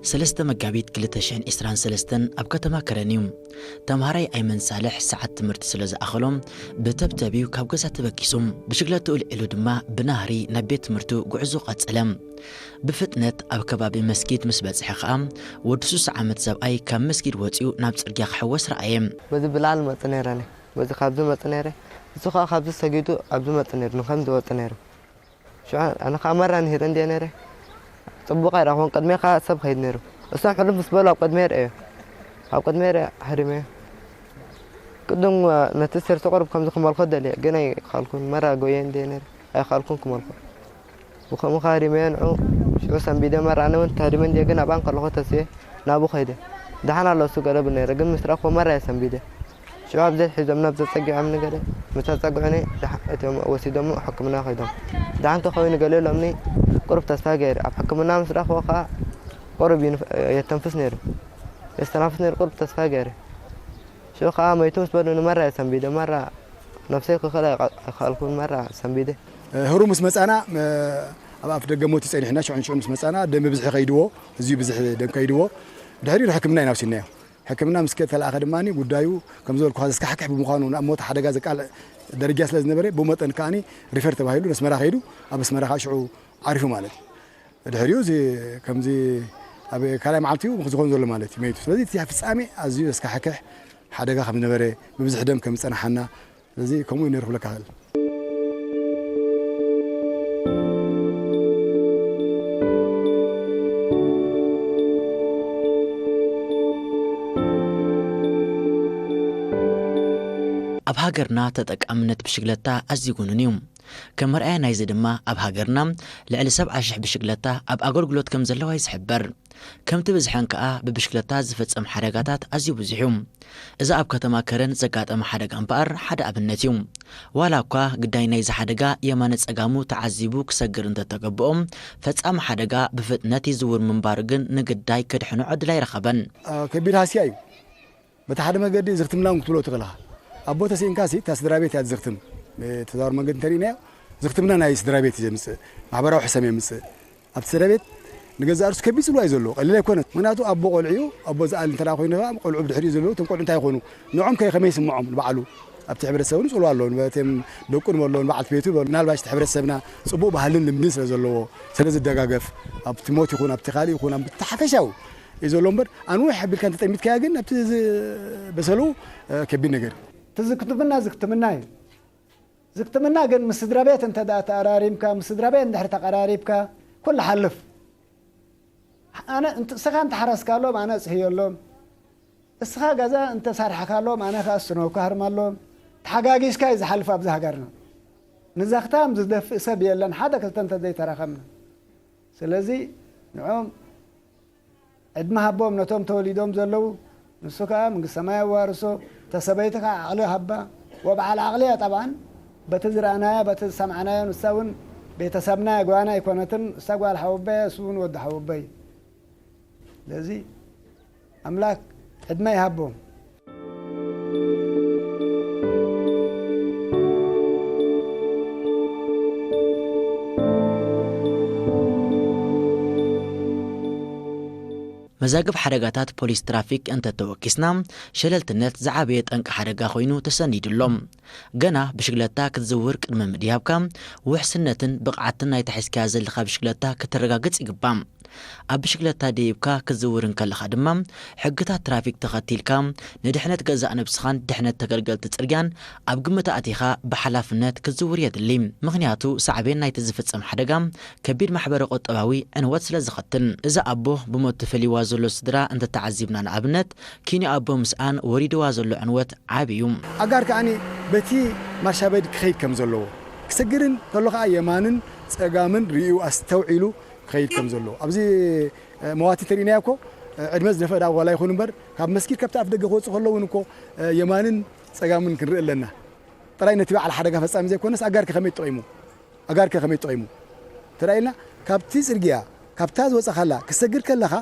ሰለስተ መጋቢት ክልተ ሽሕን ዕስራን ሰለስተን ኣብ ከተማ ከረን እዩ። ተምሃራይ ኣይመን ሳልሕ ሰዓት ትምህርቲ ስለ ዝኣኸሎም ብተብተብ እዩ ካብ ገዛ ተበጊሱ። ብሽግለትኡ ልዒሉ ድማ ብናህሪ ናብ ቤት ትምህርቱ ጉዕዞ ቀጸለ። ብፍጥነት ኣብ ከባቢ መስጊድ ምስ በጽሐ ኸኣ ወዲ ሱሳ ዓመት ሰብኣይ ካብ መስጊድ ወጺኡ ናብ ጽርግያ ክሕወስ ረኣየ። በዚ ብላዕሊ መጽእ ነይረ፣ ኣነ በዚ ካብዚ መጽእ ነይረ፣ እሱ ኸኣ ካብዚ ሰጊዱ ኣብዚ መጽእ ነይሩ፣ ንኸምዚ ወጽእ ነይሩ። ሽዑ ኣነ ኸዓ መራ ንሂረ እንድየ ነይረ። ጽቡቕ ኣይረኽቦን። ቅድሜ ኸዓ ሰብ ኸይድ ነይሩ። እሶም ሕልፍ ምስ በሉ ኣብ ቅድሜ ርእዮ። ኣብ ቅድሜ ርእዮ ኣሕሪመዮ። ቅድም ነቲ ሰርቶ ቁሩብ ከምዚ ክመልኮ ደልየ፣ ግን ኣይኸኣልኩን። መራ ጎየ እንድየ ነይረ። ኣይኸኣልኩን ክመልኮ። ብኸምኡ ኸዓ ኣህሪመዮ ንዑ። ሽዑ ሰንቢደ መራ። ኣነ እውን ተህሪመ እንድየ፣ ግን ኣብኣ እንከለኹ ተሲኤ ናብኡ ኸይደ። ደሓን ኣሎ እሱ ገለ ብል ነይረ፣ ግን ምስ ረኣኽዎ መራ እየ ሰንቢደ። ሽዑ ኣብ ዘይ ሒዞምኒ፣ ኣብ ዘጸጊዖምኒ ገለ ምስ ኣጸግዑኒ፣ ደሓ-፣ እቶም ወሲዶሞ ሕክምና ከይዶም። ደሓን ከኸውን ገለ ኢሎምኒ፣ ቁሩብ ተስፋ ገይረ። ኣብ ሕክምና ምስ ረኣኽዎ ኸኣ ቁሩብ ይንፍ-፣ የተንፍስ ነይሩ። የስተናፍስ ነይሩ፣ ቁሩብ ተስፋ ገይረ። ሽዑ ኸኣ መይቱ ምስ በሉኒ፣ መራ እየ ሰንቢደ። መራ ነብሰይ ክኽእል ኣይኸ-፣ ኣይኸኣልኩን፣ መራ ሰንቢደ። ህሩ ምስ መጻና፣ መ-፣ ኣብ ኣፍ ደገ ሞት ጸኒሕና፣ ሽዑ ንሽዑ ምስ መጻና፣ ደም ብዝሒ ከይድዎ፣ ኣዝዩ ብዝሒ ደም ከይድዎ፣ ድሕሪኡ ንሕክምና ኢና ወሲድናዮ። ሕክምና ምስ ተላእኸ ድማ ጉዳዩ፣ ከም ዝበልኩኻ፣ ዘስካሕክሕ ብምዃኑ፣ ናብ ሞት ሓደጋ ዘቃልዕ ደረጃ ስለ ዝነበረ፣ ብኡ መጠን ከኣ ሪፈር ተባሂሉ ነስመራ ከይዱ፣ ኣብ ኣስመራ ከኣ ሽዑ ዓሪፉ ማለት እዩ። ድሕሪኡ እዚ ከምዚ ኣብ ካልኣይ መዓልቲ እዩ ዝኸውን ዘሎ ማለት እዩ፣ መይቱ። ስለዚ እቲ ፍጻሜ ኣዝዩ ዘስካሕክሕ ሓደጋ ከም ዝነበረ፣ ብብዝሒ ደም ከም ዝጸናሓና፣ ስለዚ ከምኡ እዩ ነይሩ ክብለካ እኽእል። ኣብ ሃገርና ተጠቃምነት ብሽግለታ ኣዝዩ ጉኑን እዩ። ከም መርኣያ ናይዚ ድማ ኣብ ሃገርና ልዕሊ ሰብዓ ሽሕ ብሽግለታ ኣብ ኣገልግሎት ከም ዘለዋ እዩ ዝሕበር። ከምቲ ብዝሐን ከኣ ብብሽክለታ ዝፍጸም ሓደጋታት ኣዝዩ ብዙሕ እዩ። እዚ ኣብ ከተማ ከረን ዘጋጠመ ሓደጋ እምበኣር ሓደ ኣብነት እዩ። ዋላ እኳ ግዳይ ናይዚ ሓደጋ የማነ ጸጋሙ ተዓዚቡ ክሰግር እንተተገብኦ፣ ፈጻሚ ሓደጋ ብፍጥነት ይዝውር ምንባሩ ግን ንግዳይ ከድሕኖ ዕድል ኣይረኸበን። አ፣ ከቢድ ሃስያ እዩ። በቲ ሓደ መገዲ ዝኽትምና እውን ክትብሎ ትኽእል ኢኻ። ኣቦ ተስኢንካሲ እታ ስድራ ቤት እያ ትዝኽትም። ብተዘዋዋሪ መንገዲ እንተሪእናዮ፣ ዝኽትምና ናይ ስድራ ቤት እዩ ዘምጽእ። ማሕበራዊ ሕሰም የምጽእ። ኣብቲ ስድራ ቤት ንገዛእ ርእሱ ከቢድ ጽልዋ እዩ ዘለዎ። ቀሊል ኣይኮነን። ምኽንያቱ ኣቦ ቆልዑ እዩ። ኣቦ ዝኣሊ እንተ ደኣ ኮይኑ ኸኣ፣ ቆልዑ ብድሕሪኡ ዘለዉ፣ እቶም ቆልዑ እንታይ ይኾኑ? ንዖም ከ-፣ ከመይ ይስምዖም ንባዕሉ? ኣብቲ ሕብረተሰብ እውን ጽልዋ ኣለዎ። ነቶም ደቁ ንበሎ፣ ንበዓልቲ ቤቱ ንበሎ። ምናልባሽ እቲ ሕብረተሰብና ጽቡቕ ባህልን ልምድን ስለ ዘለዎ፣ ስለ ዝደጋገፍ፣ ኣብቲ ሞት ይኹን፣ ኣብቲ ካልእ ይኹን፣ ኣብቲ ሓፈሻዊ እዩ ዘሎ እምበር፣ ኣንዊሕ ኣቢልካ እንተጠሚትካያ ግን ኣብቲ ዝ-፣ በሰሉ፣ እ፣ ከቢድ ነገር እዩ። እቲ ዝክትምና ዝክትምና እዩ። ዝክትምና ግን ምስ ስድራ ቤት እንተ ደኣ ተኣራሪምካ፣ ምስ ስድራ ቤት እንድሕር ተቐራሪብካ፣ ኩሉ ሓልፍ። ኣነ እንት-፣ እስኻ እንተሓረስካሎም፣ ኣነ እጽህየሎም። እስኻ ገዛ እንተሳርሕካሎም፣ ኣነ ከኣ እስኖ ክሃርመሎም። ተሓጋጊዝካ እዩ ዝሓልፍ ኣብዚ ሃገርና። ንዘኽታም ዝደፍእ ሰብ የለን፣ ሓደ ክልተ እንተ ዘይተረኸብና። ስለዚ ንዕኦም ዕድመ ሃቦም ነቶም ተወሊዶም ዘለዉ፣ ንሱ ከኣ መንግስተ ሰማይ የዋርሶ፣ እታ ሰበይቲ ከኣ ዓቕሊ ሃባ፣ ወበዓል ዓቕሊ እያ ጠብዓን፣ በቲ ዝረኣናያ፣ በቲ ዝሰማዕናዮ፣ ንሳ እውን ቤተሰብና እያ፣ ጓና ኣይኮነትን፣ ንሳ ጓል ሓወቦይ እያ፣ እሱ እውን ወዲ ሓወቦይ እዩ። ስለዚ ኣምላክ ዕድመ ይሃቦም። መዛግብ ሓደጋታት ፖሊስ ትራፊክ እንተተወኪስና፣ ሸለልትነት ዝዓበየ ጠንቂ ሓደጋ ኮይኑ ተሰኒዱ ኣሎ። ገና ብሽግለታ ክትዝውር ቅድሚ ምድያብካ፣ ውሕስነትን ብቕዓትን ናይታ ሒዝካያ ዘለኻ ብሽግለታ ከተረጋግጽ ይግባእ። ኣብ ብሽግለታ ደይብካ ክትዝውር እንከለኻ ድማ፣ ሕግታት ትራፊክ ተኸቲልካ፣ ንድሕነት ገዛእ ነብስኻን ድሕነት ተገልገልቲ ጽርግያን ኣብ ግምት ኣእቲኻ ብሓላፍነት ክትዝውር የድሊ። ምኽንያቱ፣ ሳዕቤን ናይቲ ዝፍጸም ሓደጋ ከቢድ ማሕበረ ቁጠባዊ ዕንወት ስለ ዘኸትል። እዛ ኣቦ ብሞት ተፈልይዋ ዘሎ ስድራ እንተተዓዚብና፣ ንኣብነት፣ ኪንዮ ኣቦ ምስኣን ወሪድዋ ዘሎ ዕንወት ዓቢ እዩ። ኣጋር ከኣኒ በቲ ማርሻ ቤድ ክኸይድ ከም ዘለዎ፣ ክስግርን ከሎ ከኣ የማንን ጸጋምን ርእዩ ኣስተውዒሉ ክኸይድ ከም ዘለዎ። ኣብዚ፣ እ፣ መዋቲ እንተሪእናዮ እኮ፣ እ፣ ዕድመ ዝደፍአ ደኣ ዋላ ይኹን እምበር፣ ካብ መስጊድ ካብቲ ኣፍ ደገ ክወጽኡ ከለዉ እውን እኮ፣ እ፣ የማንን ጸጋምን ክንርኢ ኣለና። ጥራይ ነቲ በዓል ሓደጋ ፈጻሚ ዘይኮነስ ኣጋር ከ ከመይ ተጠቒሙ? ኣጋር ከ ከመይ ተጠቒሙ? ተራኢልና ካብቲ ጽርግያ፣ ካብታ ዝወጻኻላ ክሰግር ከለኻ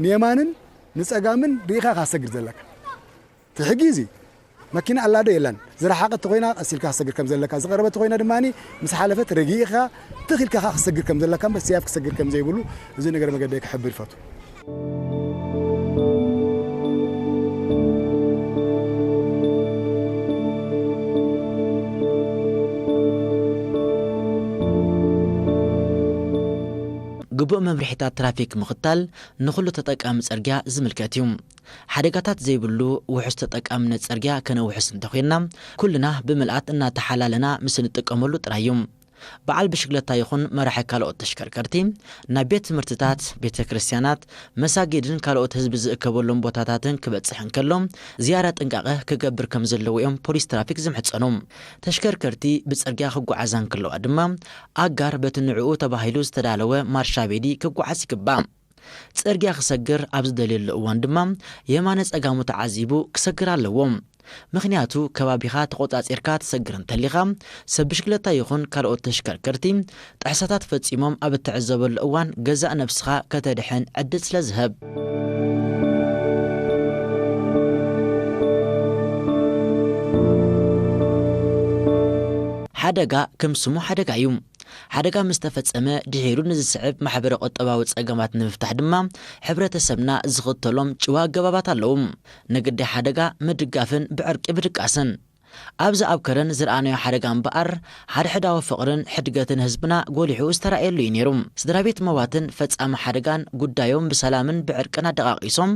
ንየማንን ንጸጋምን ርኢኻ ኢኻ ክትሰግር ዘለካ። እቲ ሕጊ እዚ መኪና ኣላ ዶ የላን፣ ዝረሓቐት ተኾይና ቀስ ኢልካ ክትሰግር ከም ዘለካ፣ ዝቐረበት ተኾይና ድማ ምስ ሓለፈት ረጊእኻ ትኽ ኢልካ ኸኣ ክትሰግር ከም ዘለካ እምበር፣ ስያፍ ክትሰግር ከም ዘይብሉ እዚ ነገር መገደይ ክሕብር ይፈቱ። ግቡእ መምርሒታት ትራፊክ ምኽታል ንኹሉ ተጠቃሚ ጽርግያ ዝምልከት እዩ። ሓደጋታት ዘይብሉ ውሑስ ተጠቃምነት ጽርግያ ከነውሕስ እንተኾይንና፣ ኩልና ብምልኣት እናተሓላለና ምስ እንጥቀመሉ ጥራይ እዩ። በዓል ብሽክለታ ይኹን መራሒ ካልኦት ተሽከርከርቲ ናብ ቤት ትምህርትታት፣ ቤተ ክርስቲያናት፣ መሳጊድን ካልኦት ህዝቢ ዝእከበሎም ቦታታትን ክበጽሕ እንከሎ ዝያዳ ጥንቃቐ ክገብር ከም ዘለዎ እዮም ፖሊስ ትራፊክ ዝምሕጸኑ። ተሽከርከርቲ ብጽርግያ ክጓዓዛ እንከለዋ ድማ ኣጋር በቲ ንዕኡ ተባሂሉ ዝተዳለወ ማርሻ ቤዲ ክጓዓዝ ይግባእ። ጽርግያ ክሰግር ኣብ ዝደልየሉ እዋን ድማ የማነ ጸጋሙ ተዓዚቡ ክሰግር ኣለዎ። ምኽንያቱ ከባቢኻ ተቖጻጺርካ ትሰግር እንተሊኻ ሰብ ብሽክለታ ይኹን ካልኦት ተሽከርከርቲ ጥሕሰታት ፈጺሞም ኣብ እትዕዘበሉ እዋን ገዛእ ነብስኻ ከተድሕን ዕድል ስለ ዝህብ። ሓደጋ ከም ስሙ ሓደጋ እዩ። ሓደጋ ምስ ተፈጸመ ድሒሩ ንዝስዕብ ማሕበረ ቁጠባዊ ጸገማት ንምፍታሕ ድማ ሕብረተሰብና ዝኽተሎም ጭዋ ኣገባባት ኣለዉ። ንግዳይ ሓደጋ ምድጋፍን ብዕርቂ ምድቃስን። ኣብዚ ኣብ ከረን ዝረኣናዮ ሓደጋ እምበኣር ሓድሕዳዊ ፍቕርን ሕድገትን ህዝብና ጎሊሑ ዝተራእየሉ እዩ ነይሩ። ስድራ ቤት መዋትን ፈጻሚ ሓደጋን ጉዳዮም ብሰላምን ብዕርቅን ኣደቓቒሶም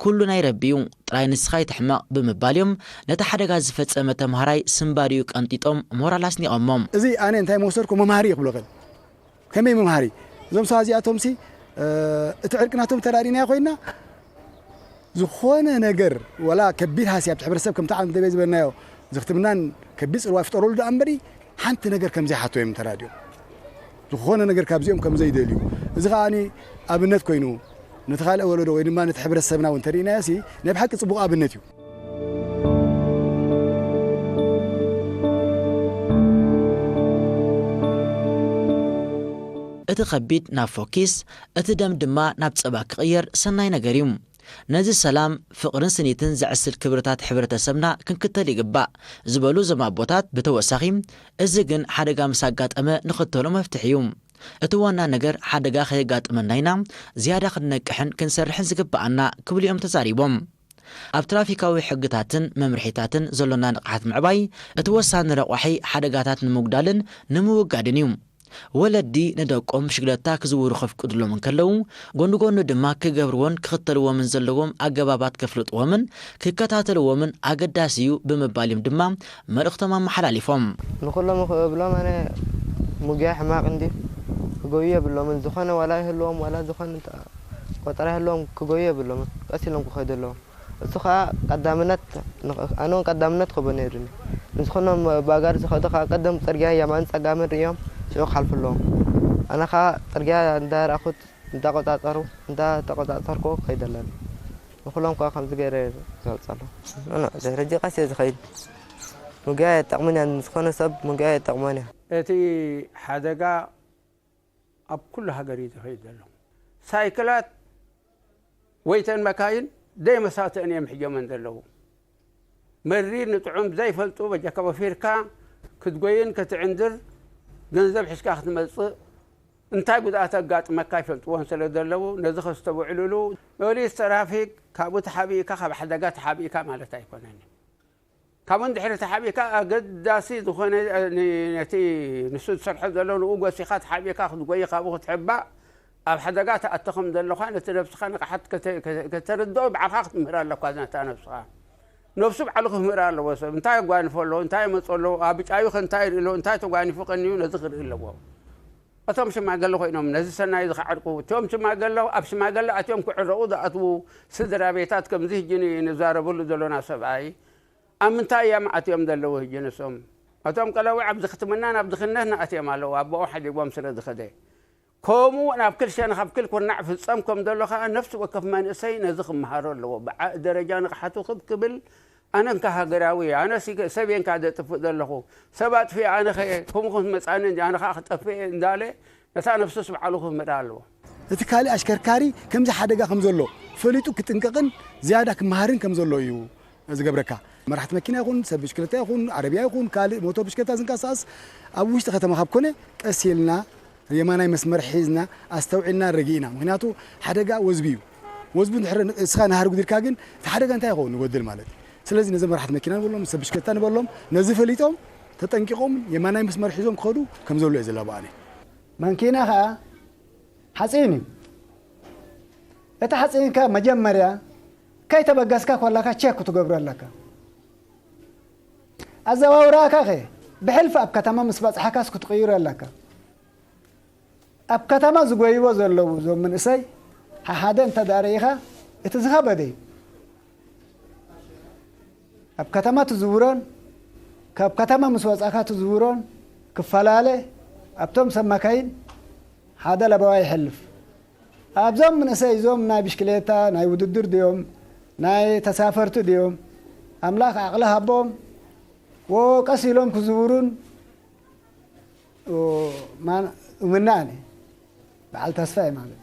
ኩሉ ናይ ረቢ እዩ፣ ጥራይ ንስኻ ኣይትሕመቕ ብምባል እዮም ነቲ ሓደጋ ዝፈጸመ ተምሃራይ ስምባዲኡ ቀንጢጦም ሞራል ኣስኒቖሞ። እዚ ኣነ እንታይ መወሰድኩ መምሃሪ እዩ ክብሎ ከል ከመይ መምሃሪ እዞም ሰባት እዚኣቶምሲ እቲ ዕርቂ ናቶም ተራዲናዮ ኮይና ዝኾነ ነገር ወላ ከቢድ ሃስያ ኣብቲ ሕብረተሰብ ከምቲ ዓለም ተበይ ዝበልናዮ ዝኽትምናን ከቢድ ጽልዋ ይፍጠረሉ ደኣ እምበሪ ሓንቲ ነገር ከም ዘይሓቶ እዮም ተራዲኦም። ዝኾነ ነገር ካብዚኦም ከም ዘይደልዩ እዚ ከኣ ኣብነት ኮይኑ ነቲ ካልእ ወለዶ ወይ ድማ ነቲ ሕብረተሰብና እውን ተርእናዮ ሲ ናይ ብሓቂ ጽቡቕ ኣብነት እዩ። እቲ ከቢድ ናብ ፎኪስ፣ እቲ ደም ድማ ናብ ጸባ ክቕየር ሰናይ ነገር እዩ። ነዚ ሰላም፣ ፍቕርን ስኒትን ዘዕስል ክብርታት ሕብረተሰብና ክንክተል ይግባእ ዝበሉ እዞም ኣቦታት ብተወሳኺ፣ እዚ ግን ሓደጋ ምስ ኣጋጠመ ንኽተሎ መፍትሒ እዩ። እቲ ዋና ነገር ሓደጋ ከየጋጥመና ኢና ዝያዳ ክንነቅሕን ክንሰርሕን ዝግብኣና ክብሉ እዮም ተዛሪቦም። ኣብ ትራፊካዊ ሕግታትን መምርሒታትን ዘሎና ንቕሓት ምዕባይ እቲ ወሳኒ ረቋሒ ሓደጋታት ንምጉዳልን ንምውጋድን እዩ። ወለዲ ንደቆም ብሽግለታ ክዝውሩ ከፍቅድሎም እንከለዉ፣ ጎኒ ጎኒ ድማ ክገብርዎን ክኽተልዎምን ዘለዎም ኣገባባት ከፍልጥዎምን ክከታተልዎምን ኣገዳሲ እዩ ብምባል እዮም ድማ መልእኽቶም ኣመሓላሊፎም። ንኹሎም ክብሎም ኣነ ሙግያ ሕማቕ እንዲ ክጎዩ የብሎምን። ዝኾነ ዋላ ይህልዎም ዋላ ዝኾነ እንተ ቆጠራ ይህልዎም ክጎዩ የብሎምን። ቀስ ኢሎም ክኸዱ ኣለዎም። እሱ ኸዓ ቀዳምነት ንኽ-፣ ኣነ እውን ቀዳምነት ክህቦ ነይሩኒ። ንዝኾነ ባጋር ዝኸዱ ኸዓ ቀደም ጽርግያ የማን ጸጋምን ርእዮም ሽዑ ክሓልፉ ኣለዎም። ኣነ ኸዓ ጽርግያ እንዳረኣኹት እንዳቆጻጸሩ እንዳተቆጻጸርኩ ክኸይድ ኣለኒ። ንኹሎም ከኣ ከምዚ ገይረ ይገልጸሎም። ኖ፣ ኖ፣ ደረጃ ቀስ እየ ዝኸይድ። ምግቢ ኣየጠቕምን እያ፣ ንዝኾነ ሰብ ምግቢ ኣየጠቕሞን እያ። እቲ ሓደጋ ኣብ ኩሉ ሃገር እዩ ዝኸይድ ዘሎ። ሳይክላት ወይ ተን መካይን ደይ መሳትእን እዮም ሒዞመን ዘለዉ። መሪር ንጥዑም ዘይፈልጡ በጃካ ወፊርካ ክትጎይን ክትዕንድር ገንዘብ ሒዝካ ክትመጽእ እንታይ ጉድኣት ኣጋጥመካ ይፈልጥዎን ስለ ዘለዉ ነዚ ከስተውዕልሉ ፖሊስ ትራፊክ ካብኡ ተሓቢእካ ካብ ሓደጋ ተሓቢእካ ማለት ኣይኮነን። ካብኡ ንድሕሪ ተሓቢእካ ኣገዳሲ ዝኾነ እ፣ ን-፣ ነቲ ንሱ ዝሰርሖ ዘሎ ንኡ ጎሲኻ ተሓቢእካ ክትጎይ ካብኡ ክትሕባእ ኣብ ሓደጋ ተኣቲ ከም ዘለኻ ነቲ ነብስኻ ንቕሓት ከተ-፣ ከተ-፣ ከተርድኦ ባዕልኻ ክትምህር ኣለኳ ነታ ነብስኻ። ነብሱ ባዕሉ ክምህር ኣለዎ። ሰብ እንታይ የጓንፎ ኣለዎ፣ እንታይ የመጾ ኣለዎ፣ ኣብ ብጫዩ ከ እንታይ ይርኢ ኣለዎ፣ እንታይ ተጓኒፉ ቀንዩ ነዚ ክርኢ ኣለዎ። እቶም ሽማገለ ኮይኖም ነዚ ሰናይ እዚ ክዓርቁ፣ እቶም ሽማገለ ኣብ ሽማገለ ኣትዮም ክዕረቑ ዝኣትዉ ስድራ ቤታት ከምዚ ሕጂ ን-፣ ንዛረበሉ ዘሎና ሰብኣይ ኣብ ምንታይ እዮም ኣትዮም ዘለዉ ሕጂ ንሶም? እቶም ቀለውዕ ኣብ ዝኽትምናን ኣብ ድኽነትን ኣትዮም ኣለዉ፣ ኣቦኦም ሓዲጎም ስለ ዝኸደ። ከምኡ ናብ ክል ሸነኽ ኣብ ክል ኩርናዕ ፍጸም ከም ዘሎ ከኣ ነፍሲ ወከፍ መንእሰይ ነዚ ክመሃሮ ኣለዎ። ብዓእ ደረጃ ንቕሓቱ ክብ ክብል ኣነ እንካ ሃገራዊ፣ ኣነ ሲ-፣ ሰብ እየ እንካ ዘጥፍእ ዘለኹ። ሰብ ኣጥፊኤ ኣነ ኸ ከምኡ ከም ዝመጻኒ እንጂ ኣነ ኸኣ ክጠፍእ እየ እንዳለ ነታ ነፍሱስ ባዕሉ ክምህራ ኣለዎ። እቲ ካልእ ኣሽከርካሪ ከምዚ ሓደጋ ከም ዘሎ ፈሊጡ ክጥንቀቕን ዝያዳ ክመሃርን ከም ዘሎ እዩ ዝገብረካ። መራሕቲ መኪና ይኹን፣ ሰብ ብሽክለታ ይኹን፣ ዓረብያ ይኹን፣ ካልእ ሞተር ብሽክለታ ዝንቀሳቐስ ኣብ ውሽጢ ከተማ ካብ ኮነ ቀስ ኢልና የማናይ መስመር ሒዝና ኣስተውዒልና ረጊእና። ምኽንያቱ ሓደጋ ወዝቢ እዩ። ወዝቢ እንድሕር እስኻ ንሃርጉ ዲርካ ግን እቲ ሓደጋ እንታይ ይኸውን ንጎድል ማለት እዩ። ስለዚ ነዚ መራሕቲ መኪና ንበሎም፣ ሰብ ብሽክለታ ንበሎም፣ ነዚ ፈሊጦም ተጠንቂቖም የማናይ መስመር ሒዞም ክኸዱ ከም ዘሎ እየ ዝላቦ ኣነ። መንኪና ኸኣ ሓፂን እዩ። እቲ ሓፂንካ መጀመርያ ከይተበገስካ ኮላካ ቸክ ክትገብሮ ኣለካ። ኣዘዋውራካ ኸ ብሕልፊ ኣብ ከተማ ምስ በፅሓካስ ክትቕይሮ ኣለካ። ኣብ ከተማ ዝጎይቦ ዘለዉ እዞም መንእሰይ ሓሓደ እንተ ደኣ ርኢኻ እቲ ዝኸበደ እዩ። ኣብ ከተማ ትዝውሮን ካብ ከተማ ምስ ወፃእካ ትዝውሮን ክፈላለ ኣብቶም ሰብ መካይን ሓደ ለበዋ ይሕልፍ። ኣብዞም መንእሰይ እዞም ናይ ብሽክሌታ ናይ ውድድር ድዮም ናይ ተሳፈርቲ ድዮም ኣምላኽ ዓቕሊ ሃቦም ወቀስ ኢሎም ክዝውሩን ማን እምና ኣነ በዓል ተስፋ እየ ማለት